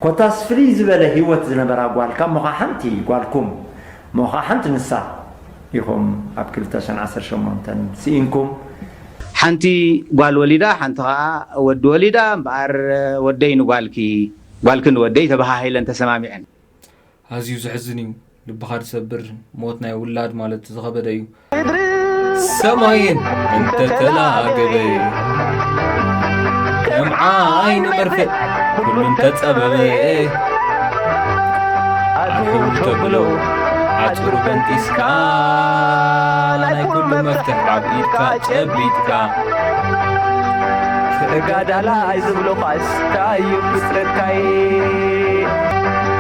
ኮታስ ፍልይ ዝበለ ህይወት ዝነበራ ጓልካ እሞ ኸዓ ሓንቲ ጓልኩም እሞ ኸዓ ሓንቲ ንሳ ኢኹም ኣብ ክልተ ሽሕን ዓሰርተ ሸሞንተን ስኢንኩም። ሓንቲ ጓል ወሊዳ፣ ሓንቲ ኸዓ ወዲ ወሊዳ። እምበኣር ወደይ ንጓልኪ፣ ጓልኪ ንወደይ ተበሃሂለን ተሰማሚዐን። ኣዝዩ ዘሕዝን እዩ፣ ልብኻ ዝሰብር ሞት ናይ ውላድ ማለት ዝኸበደ እዩ። ሰማይን እንተተላገበ፣ ከም ዓይኒ መርፍእ ኩሉ እንተጸበበ፣ ኣርሕው ተብሎ ሓጹር በንጢስካ፣ ናይ ኩሉ መፍትሕ ኣብ ኢድካ ጨቢጥካ፣ ተጋዳላይ ዝብሎ ቃስ ታዩ ክስረካይ፣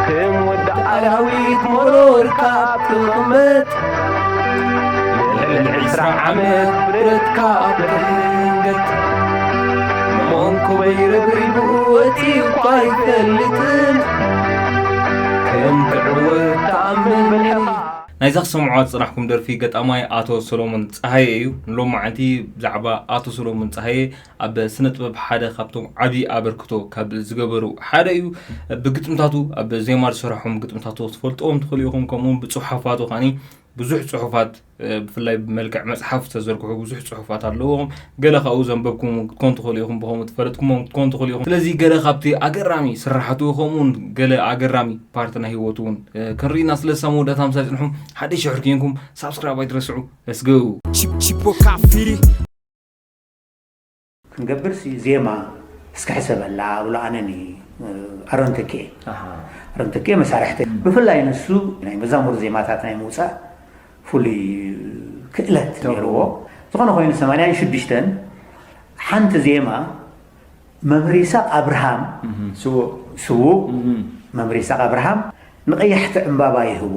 ከም ወዲ ኣራዊት መሮርካ ትቕመጥ፣ ልዕሊ ዕስራ ዓመት ብረትካ ኣብ ተሕንገጥ። መንኮበይ ረብሪቡ ወፂኡ እኳ ኣይፈልጥን፣ ከም ትዕወት ተኣምን ብልሕኻ። ናይዛ ክሰምዖ ዝጽናሕኩም ደርፊ ገጣማይ ኣቶ ሰሎሞን ጸሃየ እዩ። ንሎማዓንቲ ብዛዕባ ኣቶ ሰሎሞን ጸሃየ ኣብ ስነ ጥበብ ሓደ ካብቶም ዓቢ ኣበርክቶ ካብ ዝገበሩ ሓደ እዩ። ብግጥምታቱ፣ ኣብ ዜማ ዝሰርሖም ግጥምታቱ ክትፈልጥዎም ትኽእሉ ኢኹም። ከምኡ እውን ብጽሑፋቱ ከዓኒ ብዙሕ ጽሑፋት፣ እ፣ ብፍላይ ብመልክዕ መጽሓፍ ዝተዘርግሑ ብዙሕ ጽሑፋት ኣለዎም። ገለ ካብኡ ዘንበብኩም ክትኮኑ ትኽእሉ ኢኹም፣ ብኸምኡ ዝፈለጥኩሞም ክትኮኑ ትኽእሉ ኢኹም። ስለዚ ገለ ካብቲ ኣገራሚ ስራሓቱ ከምኡ እውን ገለ ኣገራሚ ፓርቲ ናይ ህይወቱ እውን፣ እ፣ ክንርኢና። ስለዚ ሳብ መወዳእታ ምሳይ ጽንሑ። ሓደሽ ሽሕር ኮይንኩም ሳብስክራይብ ኣይትረስዑ። Let's go። ቺፕ ቺፖ ካፊሪ። ክንገብርሲ ዜማ እስኪ ሕሰበላ ብሎ ኣነኒ ኣሮን ተኪኤ። ኣሃ። ኣሮን ተኪኤ መሳርሕቲ። ብፍላይ ንሱ ናይ መዛሙር ዜማታት ናይ ምውፃእ ፍሉይ ክእለት ተውዎ። ነይርዎ። ዝኾነ ኮይኑ ሰማንያን ሽዱሽተን ሓንቲ ዜማ መምህር ይስሐቅ ኣብርሃም እህ፣ ስዉእ። ስዉእ እህ። መምህር ይስሐቅ ኣብርሃም ንቀያሕቲ ዕምባባ ይህቦ።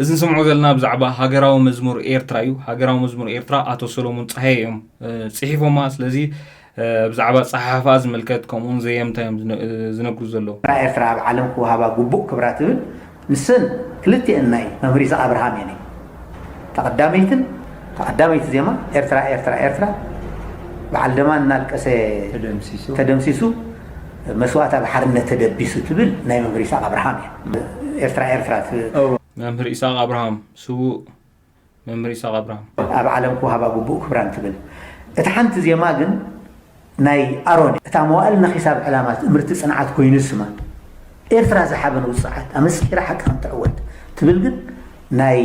እዚ ንሰምዖ ዘለና ብዛዕባ ሃገራዊ መዝሙር ኤርትራ እዩ። ሃገራዊ መዝሙር ኤርትራ ኣቶ ሰሎሞን ጸሃየ እዮም፣ እ፣ ጽሒፎማ። ስለዚ፣ እ፣ ብዛዕባ ጸሓሕፋ ዝምልከት ከምኡውን ዘየምታ እዮም ዝነ-፣ እ፣ ዝነግሩ ዘለዉ። ኤርትራ ኣብ ዓለም ክወሃባ ግቡእ ክብራ ትብል ንሰን ክልቲኤን ናይ መምህር ይስሐቅ ኣብርሃም እየን። እታ ቀዳመይትን፣ እታ ቀዳመይቲ ዜማ ኤርትራ፣ ኤርትራ፣ ኤርትራ፣ በዓል ደማ እናልቀሰ ተደምሲሱ። ተደምሲሱ፣ መስዋእታ ብሓርነት ተደቢሱ ትብል ናይ መምህር ይስሐቅ ኣብርሃም እያ። ኤርትራ፣ ኤርትራ ት-፣ እወ። መምህር ይስሐቅ ኣብርሃም፣ ስዉእ መምህር ይስሐቅ ኣብርሃም። ኣብ ዓለም ክወሃባ ግቡእ ክብራን ትብል። እታ ሓንቲ ዜማ ግን ናይ ኣሮን እያ። እታ መዋእል ነኺሳ ኣብ ዕላማ ትእምርቲ ጽንዓት ኮይኑ ስማ። ኤርትራ ዝሓበን ውጽዓት ኣመስኪራ ሓቂ ከም ትዕወት ትብል ግን ናይ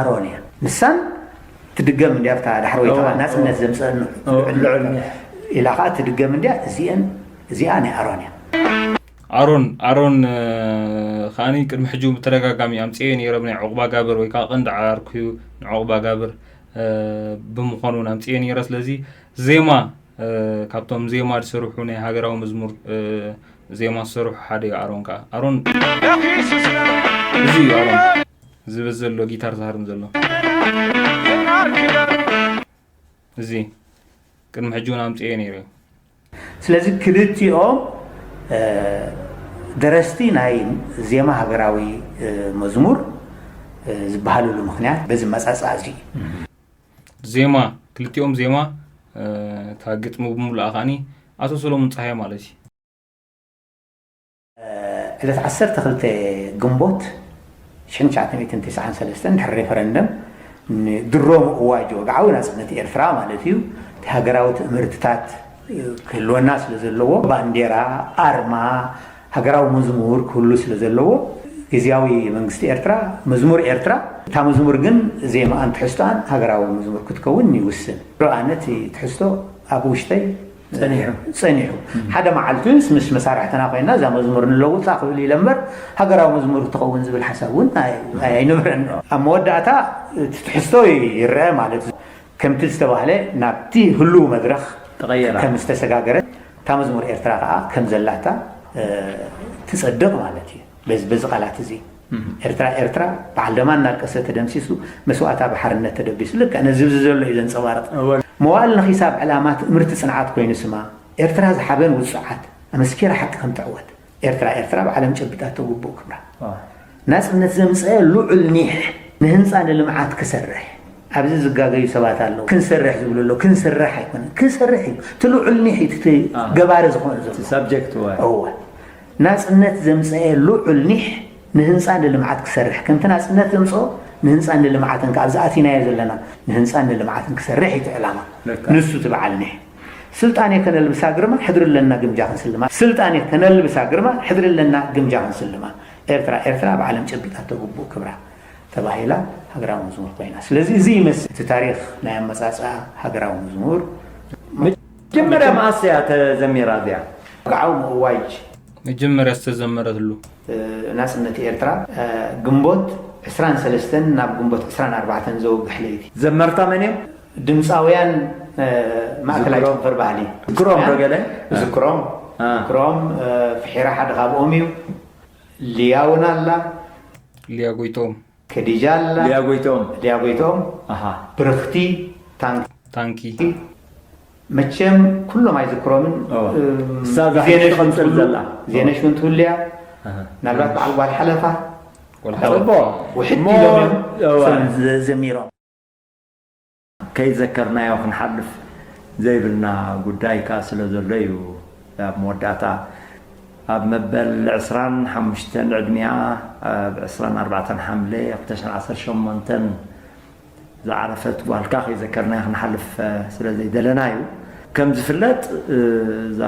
ኣሮን እያ። ንሳን ትድገም እንድያ ኣብታ ዳሕረወይቲ እዋ፣ ናጽነት እዋ። ዘምጸአሉ እዋ፣ ልዑል ልዑል ኒሕ። ኢላ ኸኣ ትድገም እንድያ። እዚኤን፣ እዚኣ ናይ ኣሮን እያ። ኣሮን፣ ኣሮን፣ እ፣ ከኣኒ ቅድሚ ሕጂ እውን ብተደጋጋሚ ኣምጽኤ ነይረ፣ ብናይ ዑቕባ ጋብር ወይ ከዓ ቀንዲ ዓርኩ ንዑቕባ ጋብር፣ እ፣ ብምዃኑ እውን ኣምጽኤ ነይረ። ስለዚ ዜማ፣ እ፣ ካብቶም ዜማ ዝሰርሑ ናይ ሃገራዊ መዝሙር፣ እ፣ ዜማ ዝሰርሑ ሓደ እዩ ኣሮን ከዓ። ኣሮን፣ እዚ እዩ ኣሮን። እዚ በዚ ዘሎ ጊታር ዝሃርም ዘሎ። እዚ ቅድሚ ሕጂ እውን ኣምጽኤ ነይረ እዩ። ስለዚ ክልቲኦም፣ እ፣ ደረስቲ ናይ ዜማ ሃገራዊ፣ እ፣ መዝሙር፣ እ፣ ዝበሃልሉ ምኽንያት በዚ መጻጻ እዚ እዩ። ዜማ፣ ክልቲኦም ዜማ፣ እ፣ እታ ግጥሚ ብምሉኣ ከዓኒ ኣቶ ሰሎሙን ጸሃየ ማለት እዩ። ዕለት ዓሰርተ ክልተ ግንቦት ሽሕን ትሽዓተ ሚእትን ተስዓን ሰለስተን ድሕሪ ሬፈረንደም ንድሮ ምእዋጅ ወግዓዊ ናጽነት ኤርትራ ማለት እዩ። እቲ ሃገራዊ ትእምርትታት ክህልወና ስለ ዘለዎ ባንዴራ፣ ኣርማ፣ ሃገራዊ መዝሙር ክህሉ ስለ ዘለዎ ግዝያዊ መንግስቲ ኤርትራ መዝሙር ኤርትራ፣ እታ መዝሙር ግን ዜማኣን ትሕዝቶኣን ሃገራዊ መዝሙር ክትከውን ይውስን። ድሮ ኣነ እቲ ትሕዝቶ ኣብ ውሽጠይ ጸኒሑ። ጸኒሑ። እም። ሓደ መዓልቲ ምስ፣ ምስ መሳርሕትና ኮይና እዛ መዝሙር ንለውጣ ክብል ኢለ እምበር፣ ሃገራዊ መዝሙር ክትኸውን ዝብል ሓሳብ እውን ኣይ-፣ ኣይነበረን። ኣብ መወዳእታ እቲ ትሕዝቶ ይረአ ማለት እዩ። ከምቲ ዝተባህለ ናብቲ ህሉው መድረኽ ተቐየራ። ከም ዝተሰጋገረ፣ እታ መዝሙር ኤርትራ ከኣ ከም ዘላታ፣ እ፣ ትጸድቕ ማለት እዩ። በዚ፣ በዚ ቃላት እዚ፣ እህ። ኤርትራ፣ ኤርትራ፣ በዓል ደማ እናልቀሰ ተደምሲሱ፣ መስዋእታ ብሓርነት ተደቢሱ። ልክዕ ነዚ፣ እዚ ዘሎ እዩ ዘንጸባርቕ። እወ። መዋእል ነኺሳ ኣብ ዕላማ ትእምርቲ ጽንዓት ኮይኑ ስማ፣ ኤርትራ ዝሓበን ውጹዓት፣ ኣመስኪራ ሓቂ ከም ትዕወት። ኤርትራ፣ ኤርትራ፣ ብዓለም ጨቢጣቶ ግቡእ ክብራ። ኣዎ። ናጽነት ዘምጸአ ልዑል ኒሕ፣ ንህንጻ ንልምዓት ክሰርሕ። ኣብዚ ዝጋገዩ ሰባት ኣለዉ። ክንሰርሕ ዝብሉ ኣለዉ። ክንሰርሕ ኣይኮነን። ክሰርሕ እዩ። እቲ ልዑል ኒሕ እዩ፣ እቲ ኣዎ። ገባሪ ዝኾነ ዘሎ። እቲ ሳብጀክት፣ እወ። እወ። ናጽነት ዘምጸኤ ልዑል ኒሕ ንህንጻ ንልምዓት ክሰርሕ፣ ከምቲ ናጽነት ዘምጽኦ ንህንጻ ንልምዓትን ከኣ ኣብዚ ኣቲናዮ ዘለና ንህንጻ ንልምዓትን ክሰርሕ እዩ እቲ ዕላማ። ንሱ እቲ በዓል ኒሕ። ስልጣኔ ከነልብሳ ግርማ ሕድሪ ኣለና ግምጃ ክንስልማ። ስልጣኔ ከነልብሳ ግርማ ሕድሪ ኣለና ግምጃ ክንስልማ። ኤርትራ ኤርትራ ኣብ ዓለም ጨቢጣቶ ግቡእ ክብራ ተባሂላ ሃገራዊ መዝሙር ኮይና። ስለዚ እዚ ይመስል እቲ ታሪኽ ናይ ኣመጻጽኣ ሃገራዊ መዝሙር። መጀመርያ መኣስ እያ ተዘሚራ እዚኣ? ወግዓዊ ምእዋጅ መጀመርያ ዝተዘመረትሉ። ናጽነት ኤርትራ ግንቦት ዕስራን ሰለስተን ናብ ግንቦት ዕስራን ኣርባዕተን ዘወግሕ ለይቲ። ዘመርታ መን እዮም? ድምፃውያን ማእከላይ ጨንፈር ባህሊ ዝክሮም ዶ ገለ? ዝክሮም ዝክሮም ፍሒራ ሓደ ካብኦም እዩ። ሊያ እውን ኣላ። ሊያ ጎይቶም። ከዲጃ ኣላ። ሊያ ጎይቶም። ሊያ ጎይቶም። ኣሃ። ብርኽቲ ታንኪ። ታንኪ። መቸም ኩሎም ኣይዝክሮምን። ኦ። እም፣ እሳ እዛ ዜነሽ ትቐንጽል እውን ዘላ። ዜነሽ እውን ትህሉ እያ። ኣሃ። ምናልባት በዓል ጓል ሓለፋ ጓል ጽቡቕ። ውሕድ እሞ፣ ኢሎም እዮም እዋ። ስም ዘ- ዘሚሮም። ከይዘከርናዮ ክንሓልፍ ዘይብልና ጉዳይ ከኣ ስለ ዘሎ እዩ። ኣብ መወዳእታ ኣብ መበል ዕስራን ሓሙሽተን ዕድሚኣ ኣብ ዕስራን ኣርባዕተን ሓምለ ክልተ ሽሕን ዓሰርተ ሸሞንተን ዝዓረፈት ጓልካ ከይዘከርናዮ ክንሓልፍ ስለ ዘይደለና እዩ። ከም ዝፍለጥ እዛ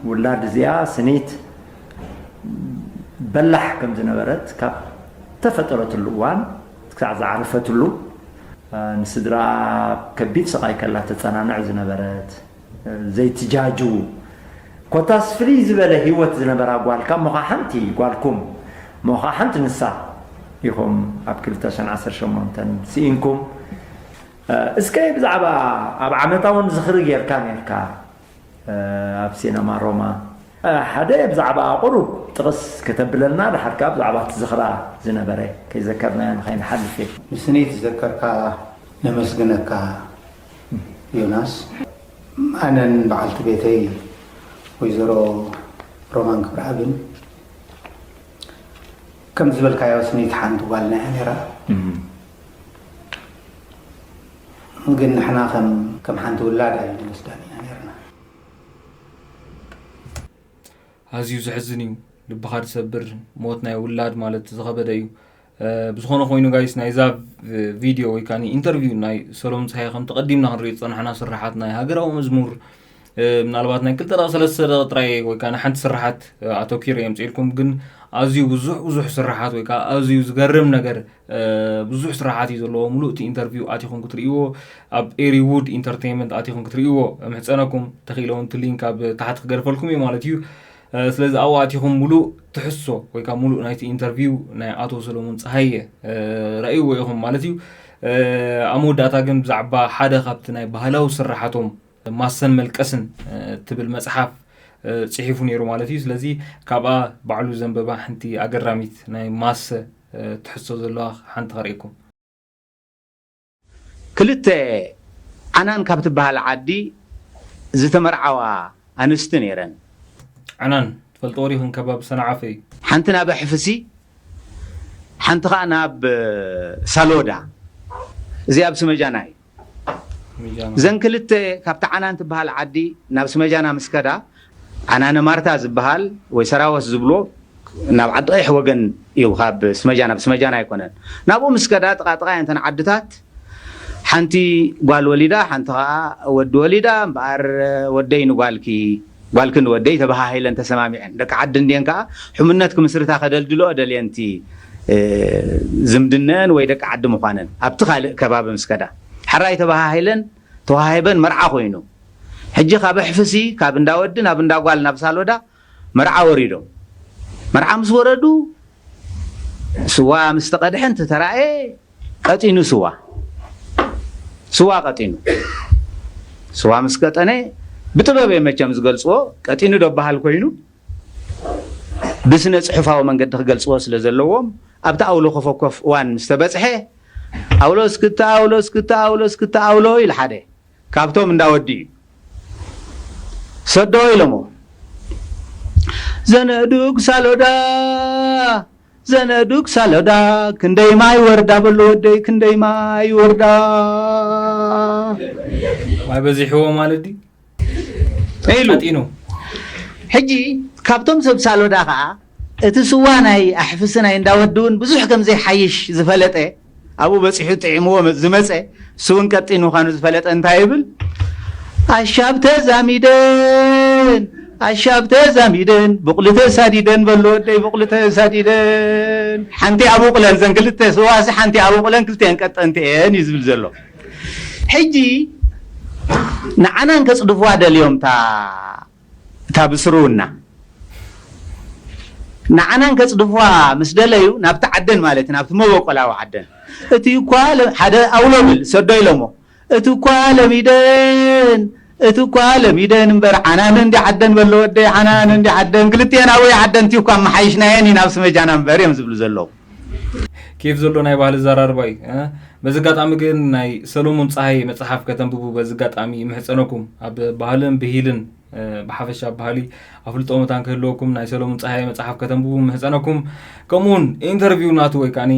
ውላድ እዚኣ ስኒት በላሕ ከም ዝነበረት ካብ ተፈጠረትሉ እዋን ክሳዕ ዝዓረፈትሉ ንስድራ ከቢድ ስቓይ ከላ ተጸናንዕ ዝነበረት ዘይትጃጅዉ ኮታስ ፍልይ ዝበለ ህይወት ዝነበራ ጓልካ እሞ ኸዓ ሓንቲ ጓልኩም እሞ ኸዓ ሓንቲ ንሳ ኢኹም ኣብ ክልተ ሽሕን ዓሰርተ ሸሞንተን ስኢንኩም። እስከ ብዛዕባ ኣብ ዓመታውን ዝኽሪ ጌርካ ኔርካ ኣብ ሲነማ ሮማ ሓደ ብዛዕባ ቁሩብ ጥቕስ ከተብለልና፣ ድሓር ከኣ ብዛዕባ እቲ ዝኽራ ዝነበረ ከይዘከርናዮ ንኸይንሓልፍ እየ። ንስኒ ትዘከርካ ነመስግነካ ዮናስ። ኣነን በዓልቲ ቤተይ ወይዘሮ ሮማን ክብረኣብን ከም ዝበልካዮ ስኒት ሓንቲ ጓልና እያ ነይራ። ግን ንሕና ከም ከም ሓንቲ ውላድ ኣይንወስዳን ኢና ነርና። ኣዝዩ ዘሕዝን እዩ፣ ልብኻ ዝሰብር ሞት ናይ ውላድ ማለት ዝኸበደ እዩ። ብዝኾነ ኮይኑ ጋይስ ናይዛ ቪድዮ ወይ ከዓ ኢንተርቪው ናይ ሰሎሙን ፀሃየ ከምቲ ቀዲምና ክንሪኦ ዝፀናሕና ስርሓት ናይ ሃገራዊ መዝሙር ምናልባት ናይ ክልተ ደቂ ሰለስተ ደቂ ጥራይ ወይ ከዓ ንሓንቲ ስርሓት ኣተኪረ የምፅኢልኩም፣ ግን ኣዝዩ ብዙሕ ብዙሕ ስርሓት ወይ ከዓ ኣዝዩ ዝገርም ነገር ብዙሕ ስራሓት እዩ ዘለዎ። ሙሉእ እቲ ኢንተርቪው ኣቲኹም ክትርእይዎ ኣብ ኤሪውድ ኢንተርቴይንመንት ኣቲኹም ክትርእይዎ ምሕፀነኩም። ተኽኢለ እውን እቲ ሊንክ ኣብ ታሕቲ ክገድፈልኩም እዩ ማለት እዩ። ስለዚ ኣብኡ ኣቲኹም ሙሉእ ትሕዝቶ ወይ ከዓ ሙሉእ ናይቲ ኢንተርቪው ናይ ኣቶ ሰሎሙን ፀሃየ ረእይዎ ኢኹም ማለት እዩ። ኣብ መወዳእታ ግን ብዛዕባ ሓደ ካብቲ ናይ ባህላዊ ስራሓቶም ማሰን መልቀስን ትብል መፅሓፍ ፅሒፉ ነይሩ ማለት እዩ። ስለዚ ካብኣ ባዕሉ ዘንበባ ሓንቲ ኣገራሚት ናይ ማሰ ትሕዝቶ ዘለዋ ሓንቲ ከርእየኩም። ክልተ ዓናን ካብ ትበሃል ዓዲ ዝተመርዓዋ ኣንስቲ ነይረን። ዓናን ትፈልጥዎ ዲኹም? ከባቢ ሰንዓፈ እዩ። ሓንቲ ናብ ኣሕፍሲ፣ ሓንቲ ኸዓ ናብ ሳሎዳ። እዚ ኣብ ስመጃና እዩ። ሚዛን እዘን ክልተ ካብቲ ዓናን ትበሃል ዓዲ ናብ ስመጃና ምስ ከዳ፣ ዓናነ ማርታ ዝበሃል ወይ ሰራወስ ዝብሎ ናብ ዓዲ ቀይሕ ወገን እዩ፣ ካብ ስመጃና፣ ብስመጃና ኣይኮነን። ናብኡ ምስ ከዳ ጥቓ ጥቓ እየን እተን ዓድታት። ሓንቲ ጓል ወሊዳ፣ ሓንቲ ኸዓ ወዲ ወሊዳ። እምበኣር ወደይ ንጓልኪ፣ ጓልኪ ንወደይ ተበሃሂለን ተሰማሚዐን። ደቂ ዓዲ እንድየን ከኣ ሕሙነት ክምስርታ ከደልድልኦ ደልየንቲ ዝምድነአን ወይ ደቂ ዓዲ ምዃነን ኣብቲ ካልእ ከባቢ ምስ ከዳ። ሕራይ ተበሃሂለን ተዋሂበን መርዓ ኮይኑ። ሕጂ ካብ ኣሕፍሲ ካብ እንዳ ወዲ ናብ እንዳ ጓል ናብ ሳሎዳ መርዓ ወሪዶም። መርዓ ምስ ወረዱ ስዋ ምስ ተቐድሐ እንትተራእየ ቀጢኑ ስዋ። ስዋ ቀጢኑ። ስዋ ምስ ቀጠነ ብጥበብ እዮም መቸም ዝገልፅዎ። ቀጢኑ ዶ በሃል ኮይኑ ብስነ ፅሑፋዊ መንገዲ ክገልፅዎ ስለ ዘለዎም ኣብቲ ኣውሎ ኮፈኮፍ እዋን ምስ ተበፅሐ ኣውሎ እስክታ ኣውሎ እስክታ ኣውሎ እስክታ ኣውሎ ኢሉ ሓደ ካብቶም እንዳወዲ እዩ። ሰዶ ኢሎሞ ዘነዱግ ሳሎዳ ዘነዱግ ሳሎዳ ክንደይ ማይ ወርዳ በሉ ወደይ ክንደይ ማይ ወርዳ ማይ በዚሕዎ ማለት ድዩ? ኢሉ ቀጢኑ ሕጂ ካብቶም ሰብ ሳሎዳ ከዓ እቲ ስዋ ናይ ኣሕፍሲ ናይ እንዳወዲ እውን ብዙሕ ከም ዘይሓይሽ ዝፈለጠ፣ ኣብኡ በፂሑ ጥዒምዎ ዝመፀ፣ እሱ እውን ቀጢን ምዃኑ ዝፈለጠ እንታይ ይብል? ኣሻብ ተዛሚደን ኣሻብ ተዛሚደን ብቑሊ ተሳዲደን በሉ ወደይ፣ ብቑሊ ተሳዲደን። ሓንቲ ኣቡቕለን፣ ዘን ክልተ ስዋሲ ሓንቲ ኣቡቕለን ክልተን ቀጠንቲ እየን እዩ ዝብል ዘሎ። ሕጂ ንዓናን ከፅድፍዋ ደልዮም እታ እታ ብስርውና ንዓናን ከፅድፍዋ ምስ ደለዩ ናብቲ ዓደን ማለት ናብቲ መበቆላዊ ዓደን እቲ እኳ ለ- ሓደ ኣውሎ ብል ሰዶ ኢሎሞ እቲ እኳ ለሚደን እቲ እኳ ለሚደን እምበር ዓናን እንዲ ዓደን በሎ ወደይ ዓናን እንዲ ዓደን ክልቲኤን ኣወይ ዓደን እቲ እኳ መሓይሽናየን ኢና ኣብ ስመጃና እምበር እዮም ዝብሉ ዘለዉ። ኬፍ ዘሎ ናይ ባህሊ ዘራርባ እዩ። በዚ ኣጋጣሚ ግን ናይ ሰሎሞን ፀሃየ መፅሓፍ ከተንብቡ በዚ ኣጋጣሚ ይምሕፀነኩም። ኣብ ባህልን ብሂልን ብሓፈሻ ባህሊ ኣፍልጦ መታን ክህልወኩም ናይ ሰሎሙን ፀሃየ መፅሓፍ ከተንብቡ ምሕፀነኩም። ከምኡውን ኢንተርቪው ናቱ ወይ ከዓኒ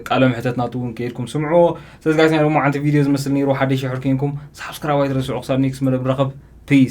ቃለ ምሕተት ናቱ እውን ከይድኩም ስምዕዎ። ስለዚ ጋይስ ናይ ሎማዓንቲ ቪድዮ ዝመስል ነይሩ። ሓደሽ ሕር ኮንኩም ሳብስክራይብ ኣይትረስዑ። ክሳብ ኔክስት መደብ ንራኸብ። ፒስ።